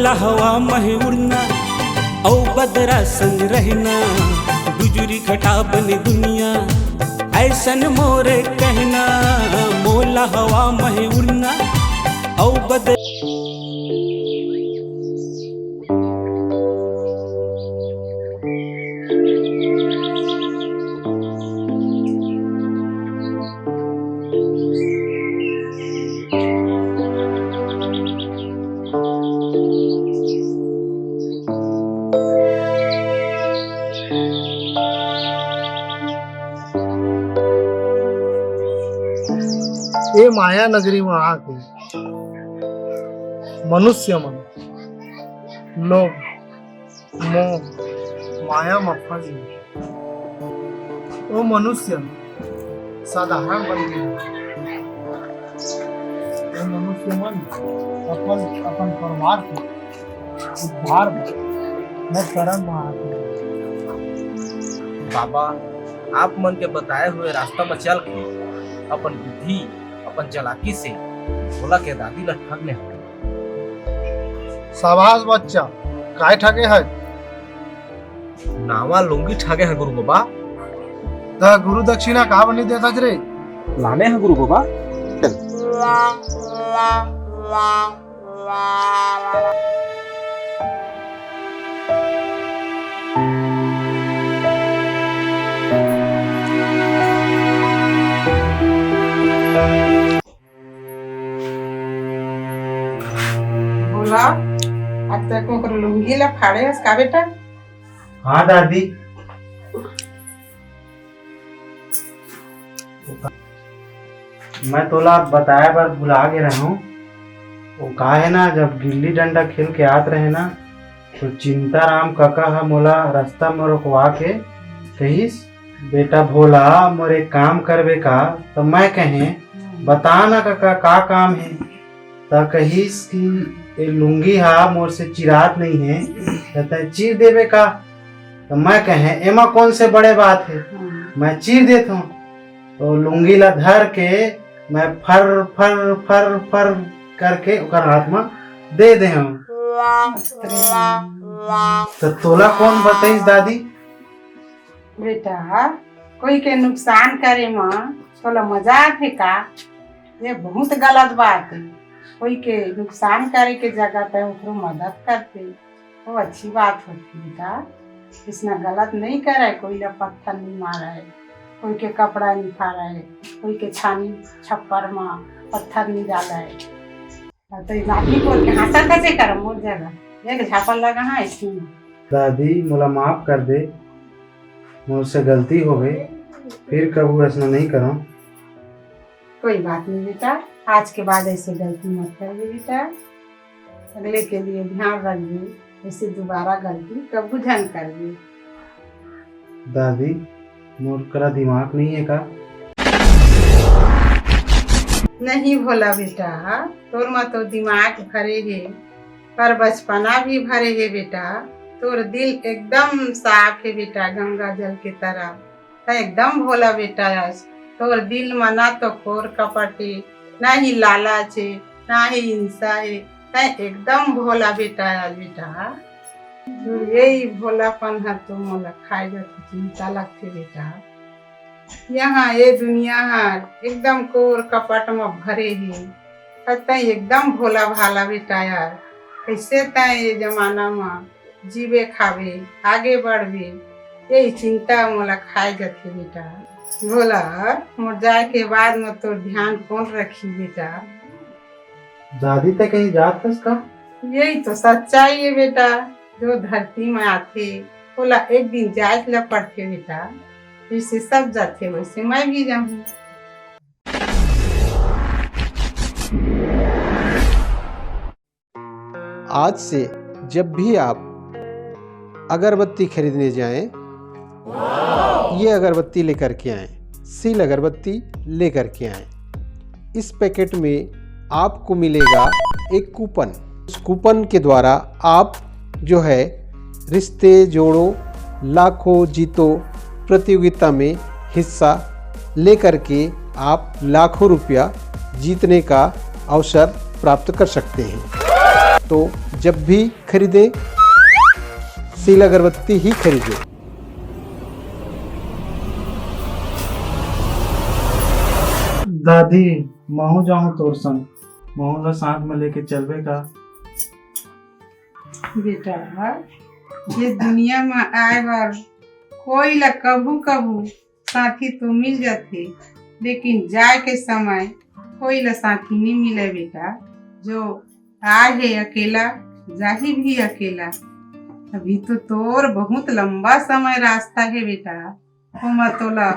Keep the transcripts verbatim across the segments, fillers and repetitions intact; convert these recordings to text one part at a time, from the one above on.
ला हवा मही उड़ना, अउ बदरा संग रहना, बिजुरी घटा बने दुनिया, ऐसन मोरे कहना, मोला हवा मही उड़ना, अउ बद ए माया नगरी म आके मनुष्य मन लोभ, मोह, माया म फंस गे। ओ मनुष्य साधारण बन गे। ओ मनुष्य मन अपन, अपन परिवार के उद्धार बर मोर शरण म आके। बाबा, आप मन के बताए हुए रास्ता म चल के अपन बुद्धि, अपन चालाकी से भोला के दादी ला ठग ले हवय। शाबाश बच्चा, काय ठगे है? नावा लुंगी ठगे है गुरु बाबा। त गुरु दक्षिणा का बनी देता रे? लाने है गुरु बाबा। चल। भोला, अब तक ओकर लुंगी ला फाड़े हस का बेटा? हाँ दादी, मैं तोला बताए बर भुला गे रहूं। वो का है ना, जब गिल्ली डंडा खेल के आत रहे ना, तो चिंताराम कका ह मोला रास्ता म रोकवा के कहिस, "बेटा भोला, मोर एक काम करबे का?" तो मैं कहे, "बता ना कका, का काम है?" त कहिस कि ए लुंगी हा मोर से चिरात नहीं है, त तै चीर देबे का? त मैं कहे, "एमा कौन से बड़े बात है, मैं चीर देत हूँ।" तो लुंगी ला धर के मैं फर फर फर फर करके ओकर हाथ में दे दे हूँ। तो तोला कौन बताइस दादी? बेटा, कोई के नुकसान करे म तोला मजा आथे का? ये बहुत गलत बात है। कोई के नुकसान करे के जगह पे ओकरो मदद करते, वो अच्छी बात होती बेटा। इसना गलत नहीं करे, कोई ला पत्थर नहीं मारे, कोई के कपड़ा नहीं फाड़े, कोई के छानी छप्पर म पत्थर नहीं डाले। तो नाती को के हाँसा कैसे करम मोर जगह, एक झापड़ लगा हाँ इसमें। दादी, मोला माफ कर दे, मोर से गलती हो गई, फिर कभू ऐसा नहीं करम। कोई बात नहीं बेटा, आज के बाद ऐसे गलती मत करबे बेटा, अगले के लिए ध्यान रखबे, ऐसे दोबारा गलती कभू झन करबे। दादी, मोर करा दिमाग नहीं है का? नहीं भोला बेटा, तोर मा तो दिमाग भरे हे, पर बचपना भी भरे हे बेटा। तोर दिल एकदम साफ हे बेटा, गंगा जल के तरह। तैं एकदम भोला बेटा अस। तोर दिल म ना तो कोर कपट हे, ना ही लालच हे, ना ही हिंसा हे। तैं एकदम भोला बेटा अस बेटा। तोर यही भोलापन ह तो मोला खाए जाथे, चिंता लगथे बेटा। यहाँ ये दुनिया ह एकदम कोर कपट म भरे हे, पर तैं एकदम भोला भाला बेटा यार। कैसे तैं ये जमाना म जीबे खाबे, आगे बढ़बे, यही चिंता मोला खाए जाथे बेटा। भोला, मोर जाए के बाद म तोर ध्यान कौन रखी बेटा? दादी, तैं कहीं जात हस का? यही तो सच्चाई है बेटा, जो धरती में आथे, ओला एक दिन जाए ला पड़थे बेटा। जैसे सब जाथे, वैसे मैं भी जाहूँ। आज से जब भी आप अगरबत्ती खरीदने जाएं, ये अगरबत्ती लेकर के आएं, सील अगरबत्ती लेकर के आएं। इस पैकेट में आपको मिलेगा एक कूपन। उस कूपन के द्वारा आप जो है रिश्ते जोड़ो, लाखों जीतो प्रतियोगिता में हिस्सा लेकर के आप लाखों रुपया जीतने का अवसर प्राप्त कर सकते हैं। तो जब भी खरीदे, सील अगरबत्ती ही खरीदे। दादी, महूं जाहूं तोर संग, महूं ला साथ में लेके चलबे का? बेटा, ये दुनिया में आए बर कोई ला कभू कभू साथी तो मिल जाथे, लेकिन जाए के समय कोई ला साथी नहीं मिले बेटा। जो आए हे अकेला, जाही भी अकेला। अभी तो तोर बहुत लंबा समय रास्ता हे बेटा, ओमा तोला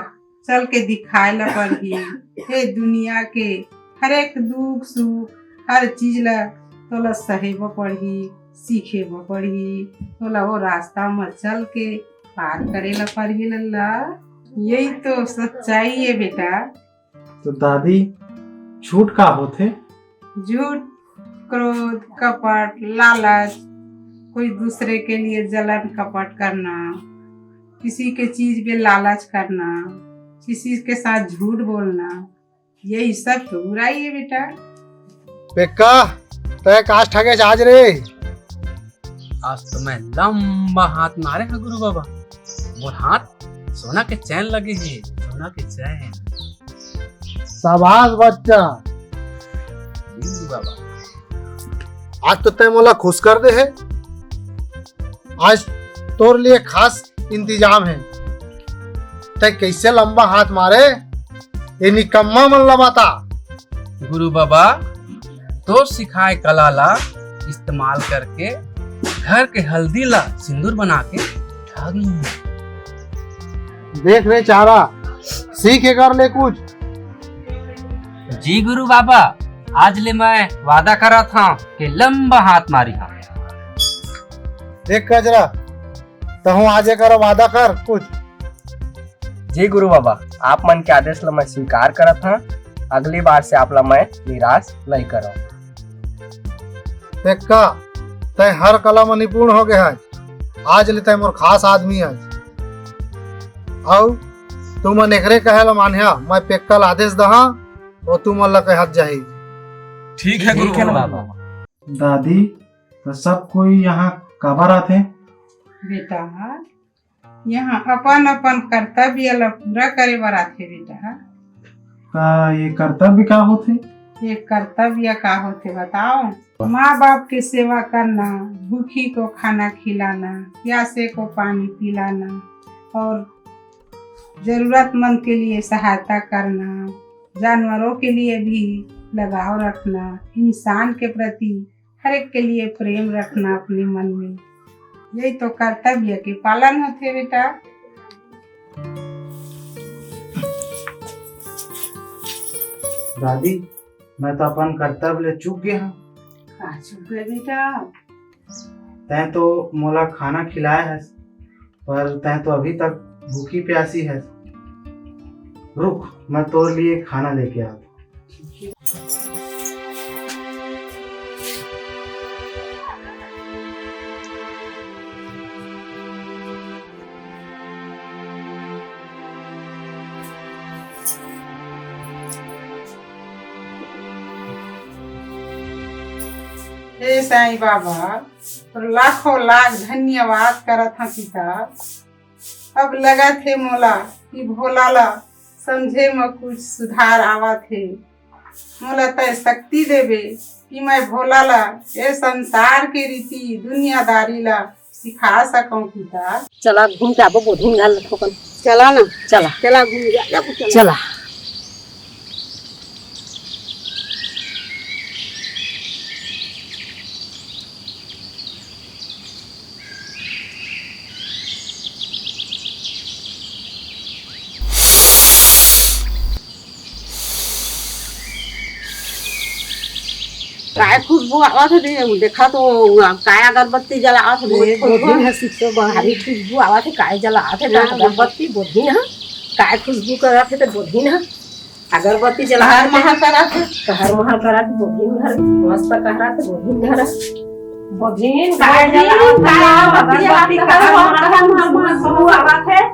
चल के दिखाए ला पड़ही। हे दुनिया के हर एक दुख सुख, हर चीज ला तोला सहे बर पड़ही, सीखे बर पड़ही। तोला वो रास्ता म चल के पार करे ला पड़ही लल्ला। यही तो सच्चाई है बेटा। तो दादी, झूठ का होथे? झूठ, क्रोध, कपट, लालच, कोई दूसरे के लिए जलन कपट करना, किसी के चीज में लालच करना, किसी के साथ झूठ बोलना, यही सब तो बुराई है बेटा। पेक्का, तय कास ठगेस आज रे? आज तो मैं लंबा हाथ मारे हंव गुरु बाबा। मोर हाथ सोना के चैन लगे हे, सोना के चैन। शाबाश बच्चा। जी गुरु बाबा। आज तो तय मोला खुश कर दे हे। आज तोर लिए खास इंतजाम हे। तय कैसे लंबा हाथ मारे, ये निकम्मा मन ला बता। गुरु बाबा, तोर सिखाए कला ला इस्तेमाल करके घर के हल्दी ला सिंदूर बना के ठग लूं। देख रे चारा, सीख के कर ले कुछ। जी गुरु बाबा, आज ले मैं वादा करत हंव कि लंबा हाथ मारिहंव। देख कजरा, तहूं आज एकर वादा कर कुछ। जी गुरु बाबा, आप मन के आदेश ला मैं स्वीकार करत हंव। अगली बार से आप ला मैं निराश नहीं करंव। पेक्का, तय हर कला म निपुण हो गए हस। आज ले तय मोर खास आदमी हस। अउ तुमन एकरे कहे ला मानिहा, मैं पेक्का ला आदेश दहा, वो तुमन ला कहत जाही। ठीक है गुरु बाबा। दादी, तो सब कोई यहाँ काबर आथे? बेटा, यहाँ अपन अपन कर्तव्य ला पूरा करे बर आथे बेटा। का ये कर्तव्य का होथे? ये कर्तव्य का होथे बताओ? माँ बाप के सेवा करना, भूखी को खाना खिलाना, प्यासे को पानी पिलाना और जरूरतमंद के लिए सहायता करना, जानवरों के लिए भी लगाव रखना, इंसान के प्रति हर एक के लिए प्रेम रखना अपने मन में, यही तो कर्तव्य के पालन होथे बेटा। दादी, मैं तो अपन कर्तव्य ले चूक गया हूँ। का चूक गए बेटा? तैं तो मोला खाना खिलाए हस, पर तैं तो अभी तक भूखी प्यासी हस। रुक, मैं तोर लिए खाना लेके आत हूँ। हे साईं बाबा, तोर लाखों लाख धन्यवाद करत हंव पिता। अब लगत हे मोला कि भोला ला समझे म कुछ सुधार आवत हे। मोला तय शक्ति देबे कि मैं भोला ला ए संसार के रीति दुनियादारी ला सिखा सकंव पिता। चला घूम के आबो बोधिन घर ल थोकन। चला ना। चला। चला घूम के आबो, चला। चला। काय खुशबू आवत हे दे, देखा तो काय अगरबत्ती जलावत हे, ए, बोधिन ह, सिक्सो भारी खुशबू आवत हे, काय जलावत हे, हाँ। अगरबत्ती बोधिन ह, काय खुशबू करत हे त बोधिन ह। अगरबत्ती जला के कहर महल करा थे। कहर महल करा थे, बोधिन घर, मस्त कहरा थे, बोधिन घर। बोधिन, काय बोधिन, जला, काय अगरबत्ती अगरबत्ती जला, कहर महल, कहर महल, महल, महल, महल, महल, महल।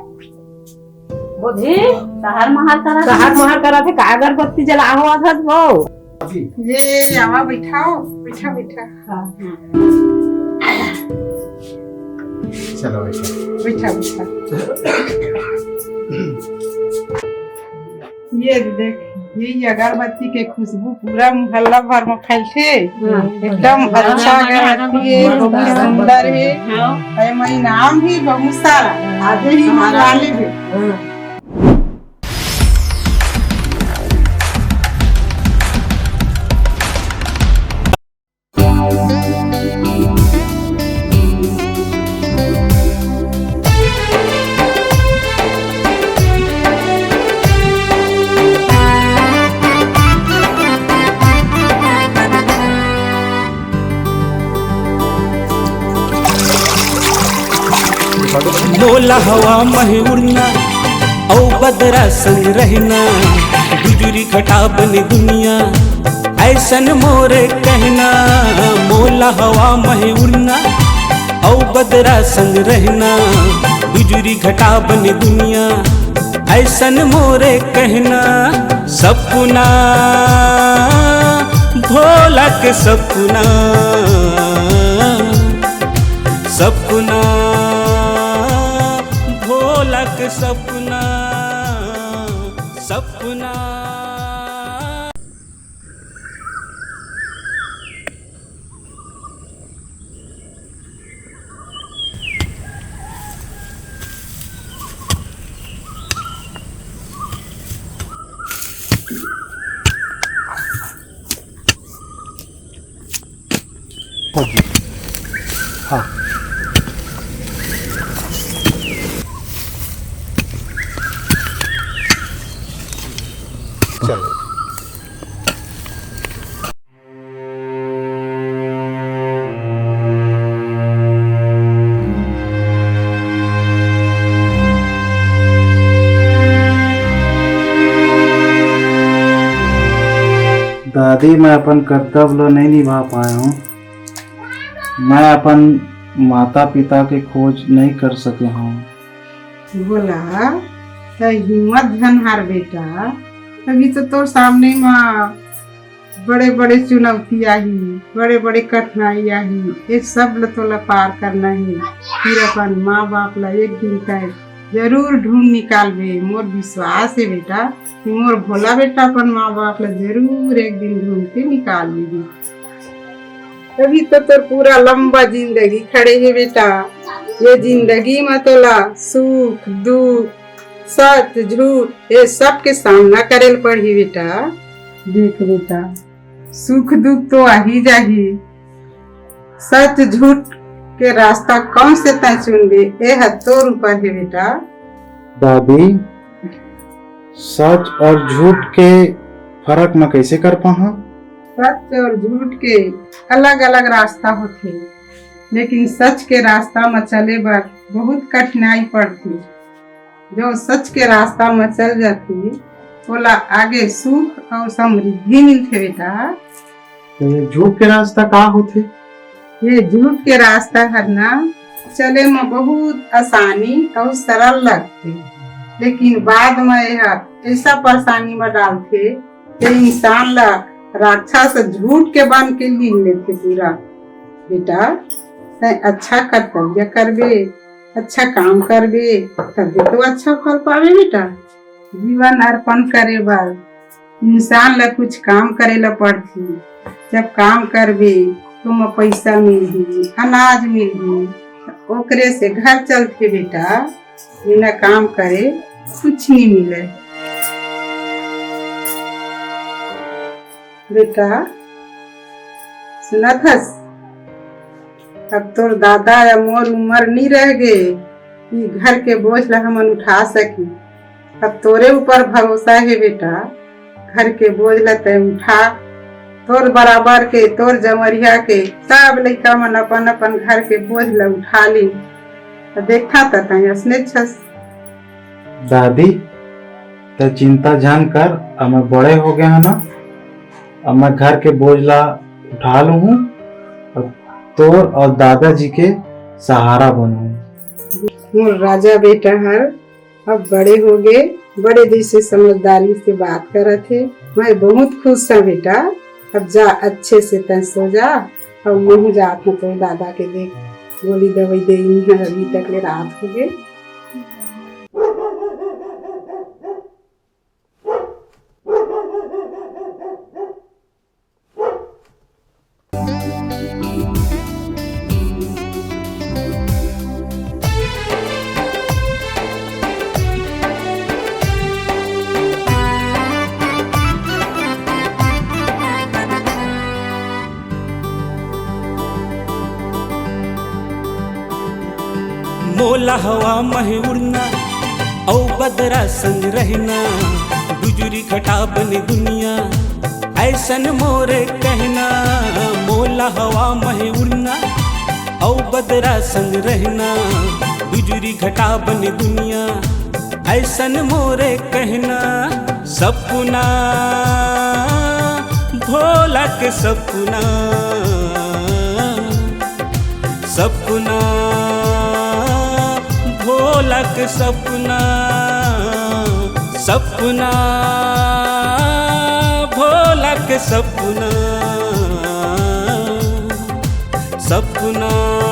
बोधिन, कहर महल करा थे। कहर महल करा थे, का अगरबत्ती जला हो अथत वो। ये आवा बैठाओ, बैठा, बैठा। हाँ। चलो बैठो। बैठा, बैठा। ये देख, ये अगरबत्ती के खुशबू पूरा मोहल्ला भर में फैलथे। हाँ। एकदम अच्छा अगरबत्ती है, बहुत सुंदर है। हाँ। अरे, मैं इनाम भी बहुत सारा, आधे ही मंगवा लेबे। हाँ। मोला हवा मही उड़ना, अउ बदरा संग रहना, बिजुरी घटा बने दुनिया, ऐसन मोरे कहना। मोला हवा मही उड़ना, अउ बदरा संग रहना, बिजुरी घटा बने दुनिया, ऐसन मोरे कहना। सपना, भोला के सपना, सपना, भोला के सपना, सपना। हाँ। चलो। दादी, मैं अपन कर्तव्य ल नइ निभा पाए हूँ। मैं अपन माता पिता के खोज नइ कर सके हूँ। बोला, त हिम्मत झन हार बेटा, अभी तो तोर सामने म बड़े-बड़े चुनौती आही, बड़े-बड़े कठिनाई आही, ये सब ल तोला पार करना हे। फिर अपन माँ बाप ल एक दिन तय जरूर ढूंढ निकालबे। मोर विश्वास हे बेटा कि मोर भोला बेटा अपन माँ बाप ल जरूर एक दिन ढूंढ के निकाल लेही। तभी तो तोर पूरा लंबा जिंदगी खड़े हे बेटा। ये जिंदगी म तोला सुख दुख, सच झूठ, ये सब के सामना करे ल पड़ही बेटा। देख बेटा, सुख दुख तो आही जाही, सच झूठ के रास्ता कौन से तय चुनबे, ये ह तोर ऊपर हे बेटा। दादी, सच और झूठ के फर्क मैं कैसे कर पाहा? सच और झूठ के अलग-अलग रास्ता होथे, लेकिन सच के रास्ता म चले बर बहुत कठिनाई पड़थे। जो सच के रास्ता म चल जाथे, ओला आगे सुख और समृद्धि मिलथे बेटा। तो ये झूठ के रास्ता का होथे? ये झूठ के रास्ता हर ना चले म बहुत आसानी और सरल लगथे, लेकिन बाद म ये ह ऐसा परेशानी म डालथे कि इंसान ला राक्षस झूठ के बन के लीन लेथे पूरा। बेटा, तैं अच्छा कर्तव्य करबे, अच्छा काम करबे, तभी तो अच्छा फल पाबे बेटा। जीवन अर्पण करे बर इंसान ला कुछ काम करे ला पड़थे। जब काम करबे, तो ओमा पैसा मिलही, अनाज मिलही, ओकरे से घर चलथे बेटा। बिना काम करे कुछ नहीं मिले। बेटा, सुनत हस? अब तोर दादा या मोर उम्र नी रह गे कि घर के बोझ ला हमन उठा सकी। अब तोरे ऊपर भरोसा हे बेटा, घर के बोझ ला तैं उठा। तोर बराबर के, तोर जमरिया के सब लइका मन अपन अपन घर के बोझ ला उठा लीन। त देखा त तैं असने छस। दादी, तैं चिंता झन कर, अब मैं बड़े हो गया हूँ ना, अब मैं घर के बोझ ला उठा लूँ हूँ, अब तोर और दादाजी के सहारा बनूँ। मोर राजा बेटा हर अब बड़े हो गए, बड़े जैसे समझदारी से बात करत हे। मैं बहुत खुश हूँ बेटा, अब जा अच्छे से तैं सो जा, और मैं जात हूँ तो दादा के देख। गोली दवाई देइन हे, अभी तक ले रात हो गे। मोला हवा मह उड़ना, अउ बदरा संग रहना, गुजरी घटा बने दुनिया, ऐसन मोरे कहना। मोला हवा मह उड़ना, अउ बदरा संग रहना, गुजरी घटा बने दुनिया, ऐसन मोरे कहना। सपना, भोला के सपना, सपना, भोला के सपना, सपना, भोला के सपना, सपना।